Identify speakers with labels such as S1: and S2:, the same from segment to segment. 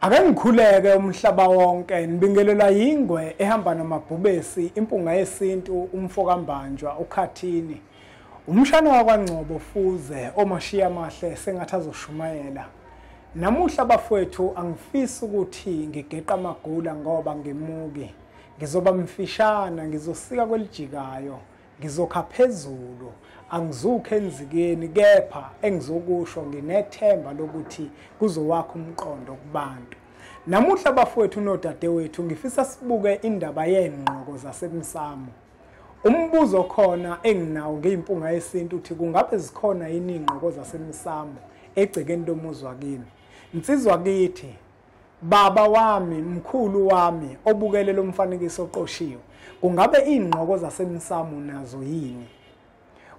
S1: Ake ngikhuleke umhlaba wonke, nibingelelwa yingwe ehamba namabhubesi, impunga yesintu, umfokambanjwa, ukhathini. Umshana wakwaNgcobo Fuze, omashiya amahle sengathi azoshumayela. Namuhla bafowethu angifisi ukuthi ngigeqa amagula ngoba ngimuki. Ngizoba mfishana, ngizosika kwelijikayo, ngizokha phezulu, angizukho enzikeni, kepha engizokusho nginethemba lokuthi kuzowakha umqondo kubantu. Namuhla bafowethu nodadewethu ngifisa sibuke indaba yengqoko zasemsamo. Umbuzo khona enginawo ngeyimpunga yesintu uthi kungabe zikhona yini ingqoko zasemsamo egcekeni lomuzwa kimi? Insizwa kithi, baba wami, mkhulu wami obukele lo mfanekiso oqoshiwe, kungabe ingqoko zasemsamo nazo yini?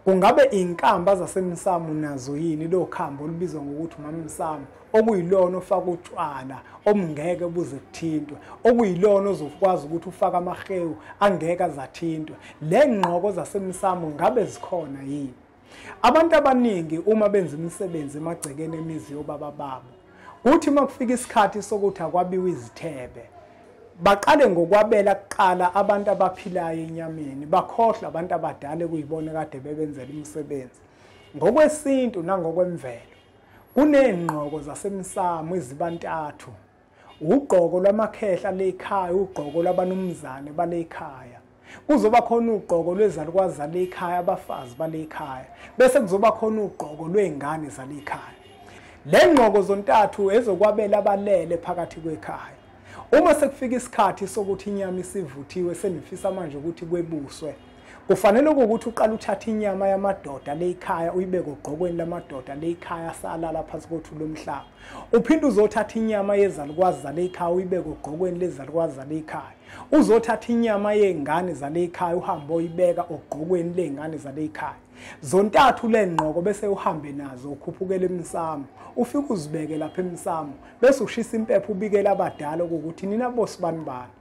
S1: Kungabe inkamba zasemsamo nazo yini lo khambo olubizwa ngokuthi umamsamo, okuyilona ofaka utshwala omngeke buze kuthintwe, okuyilona ozokwazi ukuthi ufake amahewu angeke azathintwe? Le ngqoko zasemsamo ngabe zikhona yini? Abantu abaningi uma benza imisebenzi emagcekeni emizi yobaba babo, kuthi uma kufika isikhathi sokuthi akwabiwe izithebe, baqale ngokwabela kuqala abantu abaphilayo enyameni, bakhohlwa abantu abadala ekuyibona kade bebenzela umsebenzi. Ngokwesintu nangokwemvelo kunengqoko zasemsamo ezibantathu: ugqoko lwamakhehla lekhaya, ugqoko lwabanumzane balekhaya, kuzoba khona ugqoko lwezalukwazi zalekhaya, abafazi balekhaya, bese kuzoba khona ugqoko lwezingane zalekhaya. Le ngqoko zontathu ezokwabela abalele phakathi kwekhaya. Uma sekufika isikhathi sokuthi inyama isivuthiwe, senifisa manje ukuthi kwebuswe, kufanele ukuthi uqale uthathe inyama yamadoda lekhaya uyibeke ogqokweni lamadoda lekhaya salala phansi kothuli lomhlaba. Uphinde uzothatha inyama yezalukwazi zalekhaya uyibeke ogqokweni lezalukwazi zalekhaya. Uzothatha inyama yezingane zalekhaya uhambe uyibeka ogqokweni lezingane zalekhaya. Zontathu lengqoko bese uhambe nazo ukhuphukele emsamo, ufike uzibeke lapha emsamo, bese ushisa impepho ubikela abadala ukuthi nina bosibani bani,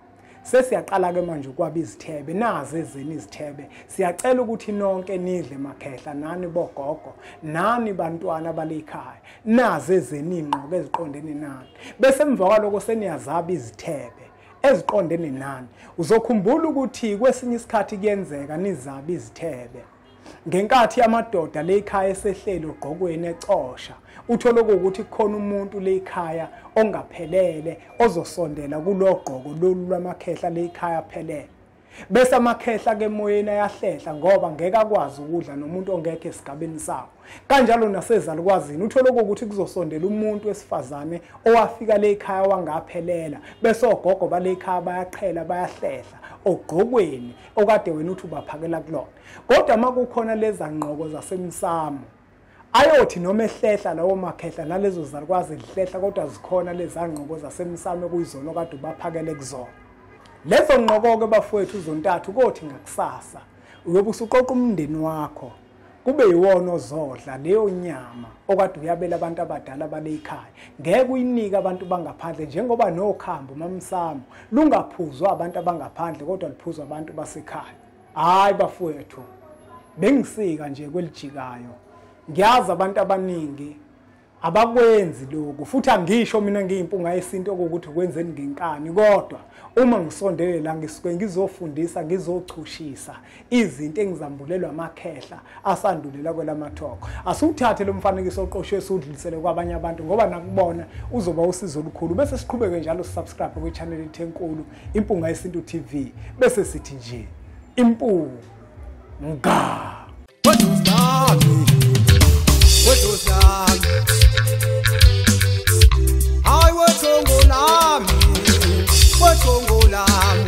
S1: sesiyaqala ke manje ukwaba izithebe, nazi ezeni izithebe, siyacela ukuthi nonke nidle makhehla, nani bogogo, nani bantwana balekhaya, nazi ezeni ingqoko eziqondene nani. Bese emva kwaloko seniyazaba izithebe eziqondene nani. Uzokhumbula ukuthi kwesinye isikhathi kuyenzeka nizabe izithebe ngenkathi amadoda lekhaya esehlelo ogqokweni ecosha, uthole ukuthi kukhona umuntu lekhaya ongaphelele ozosondela kulogqoko lolu lwamakhehla lekhaya phelele, bese amakhehla ke emoyeni ayahlehla ngoba ngeke akwazi ukudla nomuntu ongekho esigabeni sawo. Kanjalo nasezalukwazini uthole ukuthi kuzosondela umuntu wesifazane owafika lekhaya wangaphelela, bese ogogo balekhaya bayaqhela bayahlehla ogqokweni okade wena uthi ubaphakela kulona. Kodwa makukhona leza ngqoko zasemsamo, ayothi noma ehlehla lawo makhehla nalezo zalukwazi zihlehla, kodwa zikhona leza ngqoko zasemsamo kuyizona okade ubaphakele kuzona. Lezo ngqoko-ke bafowethu zontathu kothi ngakusasa uyobe usuqoqa umndeni wakho kube yiwona ozodla leyo nyama okade uyabela abantu abadala balekhaya. Ngeke uyinike abantu bangaphandle, njengoba nokhambo mamsamo lungaphuzwa abantu abangaphandle kodwa luphuzwa abantu basekhaya. Hayi bafowethu, bengisika nje kwelijikayo. Ngiyazi abantu abaningi abakwenzi lokhu, futhi angisho mina ngiyimpunga yesintu ukuthi kwenzeni ngenkani, kodwa uma ngisondele la ngisuke ngizofundisa, ngizochushisa izinto engizambulelwa amakhehla asandulela kwelamathoko. Asiwuthathe lo mfanekiso oqoshiwe siwudlulisele kwabanye abantu, ngoba nakubona uzoba usizo olukhulu. Bese siqhubeke njalo sisubscribe kwi-channel ethu enkulu Impunga Yesintu TV, bese sithi nje impunga.
S2: Hayi wethongo lami, wethongo lami.